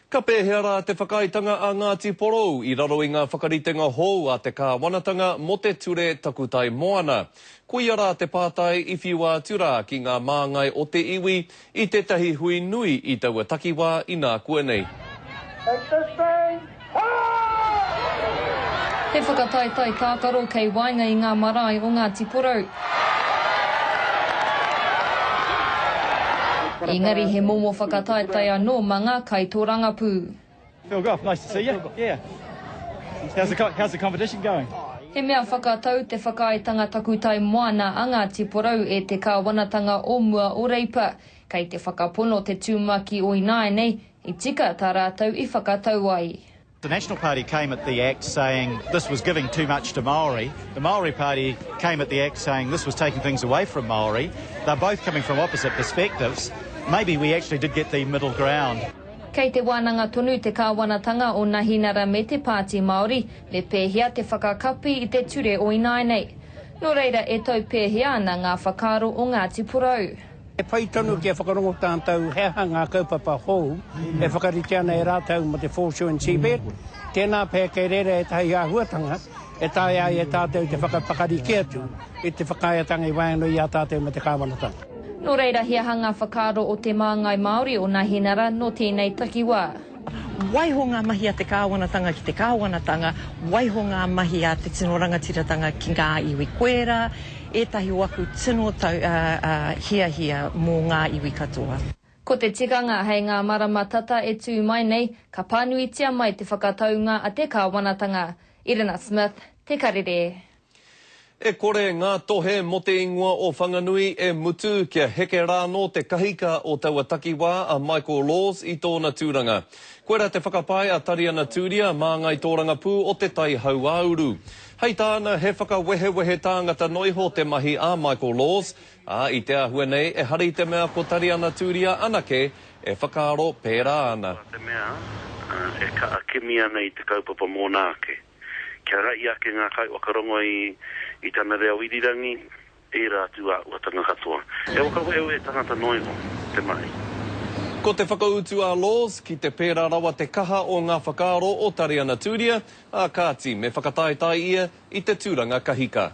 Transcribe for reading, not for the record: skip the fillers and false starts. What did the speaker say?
Ka pēhea rā te whakaaetanga a Ngāti Porou i raro i ngā whakaritenga hou a te kāwanatanga mō te Ture Takutai Moana? Koia rā te pātai i whiua atu rā ki ngā māngai o te iwi i tētahi hui nui i taua takiwā inākuanei. He whakataetae tākaro kei waenga i ngā marae o Ngāti Porou. Engari he momo whakataetae anō mā ngā kaitōrangapū. Phil Goff, nice to see you. Yeah. How's the, how's the competition going? He mea whakatau te whakaaetanga takutai moana a Ngāti Porou e te kāwanatanga o mua o Reipa. Kei te whakapono te tumuaki o ināianei, I tika tā rātou i whakatau ai. The National Party came at the Act saying this was giving too much to Maori. The Maori Party came at the Act saying this was taking things away from Maori. They're both coming from opposite perspectives. Maybe we actually did get the middle ground. Kei te wānanga tonu te kāwanatanga o Nahinara me te Pāti Māori me pēhea te whakakapi i te ture o ināianei. Nō reira e tau pēhea ana ngā whakaaro o Ngāti Porou. He pai tonu kia whakarongo tātou he aha ngā kaupapa hou e whakaritea ana e rātou mō te Foreshore and Seabed. Tēnā pea kei reira ētahi āhuatanga e taea ai e tātou te whakapakari kē atu i te whakaaetanga i waenganui i a tātou me te kāwanatanga. Nō reira he aha ngā whakaaro o te māngai Māori o Nahinara nō tēnei takiwā? Waiho ngā mahi a te kāwanatanga ki te kāwanatanga, waiho ngā mahi a te tino rangatiratanga ki ngā iwi. Koirā ētahi o aku tino tau, hiahia mō ngā iwi katoa. Ko te tikanga hei ngā marama tata e tū mai nei, ka pānuitia mai te whakataunga a te kāwanatanga. Irina Smith, Te Karere. E kore ngā tohe mō te ingoa o Whanganui e mutu kia heke rānō te kahika o taua takiwā a Michael Laws i tōna tūranga. Koirā te whakapae a Tariana Tūria, māngai tōrangapū o Te Tai Hauāuru. Hei tāna, he whakawehewehe tāngata noiho te mahi a Michael Laws, ā, i te āhua nei, ehara i te mea ko Tariana Tūria anake e whakaaro pērā ana. Nā te mea e kaha kimi ana i te kaupapa mōna ake. Kia raʻi ake ngā kaiwhakarongo i tana reo irirangi, ērā atu āhuatanga katoa. He whakawehewehe tangata noa iho te mahi. Ko te whakautu a Laws, ki te pērā rawa te kaha o ngā whakaaro o Tariana Tūria, ā kāti, me whakataetae ia i te tūranga kahika.